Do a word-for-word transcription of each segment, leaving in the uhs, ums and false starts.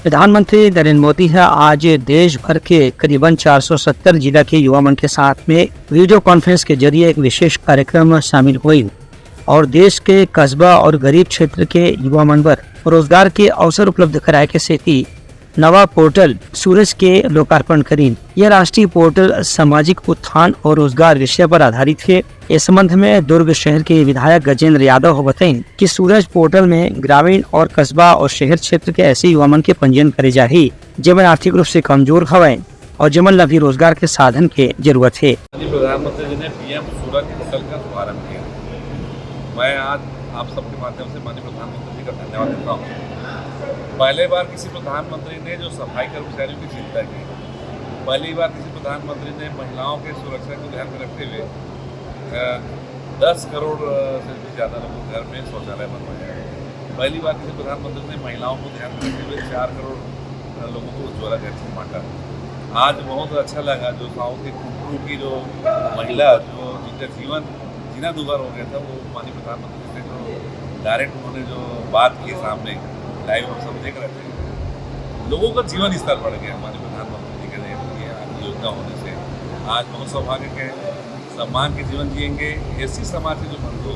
प्रधानमंत्री नरेंद्र मोदी ह आज देश भर के करीबन चार सौ सत्तर जिला के युवा मन के साथ में वीडियो कॉन्फ्रेंस के जरिए एक विशेष कार्यक्रम में शामिल हुई और देश के कस्बा और गरीब क्षेत्र के युवा मन बर रोजगार के अवसर उपलब्ध कराए के सेती नवा पोर्टल सूरज के लोकार्पण करीन। यह राष्ट्रीय पोर्टल सामाजिक उत्थान और रोजगार विषय पर आधारित हे। इस संबंध में दुर्ग शहर के विधायक गजेंद्र यादव ह बताइन कि सूरज पोर्टल में ग्रामीण और कस्बा और शहर क्षेत्र के ऐसे युवा मन के पंजीयन करे जाही, जेमन आर्थिक रूप से कमजोर हवय और जेमन ला भी रोजगार के साधन के जरूरत हे। माननीय प्रधानमंत्री जी ने पीएम सूरज पोर्टल का शुभारंभ किया। मैं आज आप सबके माध्यम से माननीय प्रधानमंत्री जी का धन्यवाद देता हूँ। पहले बार किसी प्रधानमंत्री ने जो सफाई कर्मचारियों की चिंता की, पहली बार किसी प्रधानमंत्री ने महिलाओं के सुरक्षा को ध्यान में रखते हुए, अ, दस करोड़, अ, से भी ज़्यादा लोगों के घर में शौचालय बनवाया है। पहली बार किसी प्रधानमंत्री ने महिलाओं को ध्यान में रखते हुए चार करोड़, अ, लोगों को उज्ज्वला गैस बांटा। आज बहुत अच्छा लगा, जो गाँव के कुटरू की जो महिला, जो जिनका जीवन जीना दुभर हो गया था, वो माननीय प्रधानमंत्री से जो डायरेक्ट उन्होंने जो बात की सामने, लाइव हम सब देख रहे थे, लोगों का जीवन स्तर बढ़ गया हमारे प्रधानमंत्री जी के ये योजना होने से। आज बहुत सौभाग्य के हैं, सम्मान के जीवन जिएंगे। एससी समाज के जो बंधु,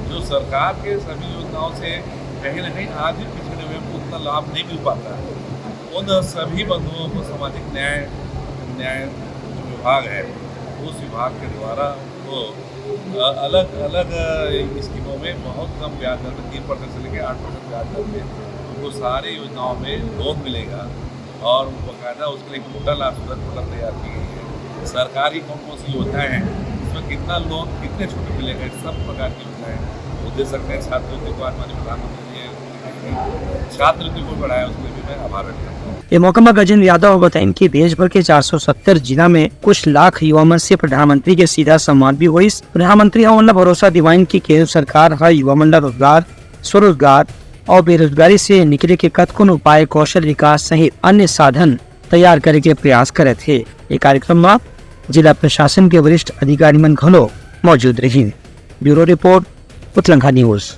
जो सरकार के सभी योजनाओं से कहीं ना कहीं आज भी पिछड़े हुए हैं, उतना लाभ नहीं मिल पाता है, उन सभी बंधुओं को सामाजिक न्याय, न्याय जो विभाग है, उस विभाग के द्वारा उनको, अ, अलग-अलग, अ, स्कीमों में बहुत कम ब्याज दर में, तीन परसेंट से लेकर आठ परसेंट ब्याज दर में उनको सारे योजनाओं में लोन मिलेगा और बाकायदा उसके लिए एक पोर्टल, आज सूरज पोर्टल तैयार की गई है। सरकार की कौन-कौन सी योजनाएं हैं, उसमें कितना लोन, कितने छूट मिलेगा, इस सब प्रकार की योजनाएं वो दे सकते हैं। छात्रवृत्ति को आज माननीय प्रधानमंत्री जी ने छात्रवृत्ति को बढ़ाया, उसके लिए भी मैं आभार व्यक्त करता हूँ। ये मौका में गजेंद्र यादव ह बताइन कि देश भर के चार सौ सत्तर जिला में कुछ लाख युवा मन से प्रधानमंत्री के सीधा संवाद भी होइस। प्रधानमंत्री ह उनला भरोसा दिवाइन कि केंद्र सरकार ह युवा मन ला रोजगार, स्वरोजगार और बेरोजगारी से निकले के कतकोन उपाय, कौशल विकास सहित अन्य साधन तैयार करे के प्रयास करत हे। ये कार्यक्रम में जिला प्रशासन के वरिष्ठ अधिकारी मन घलो मौजूद रहिन। ब्यूरो रिपोर्ट, उतलंघा न्यूज।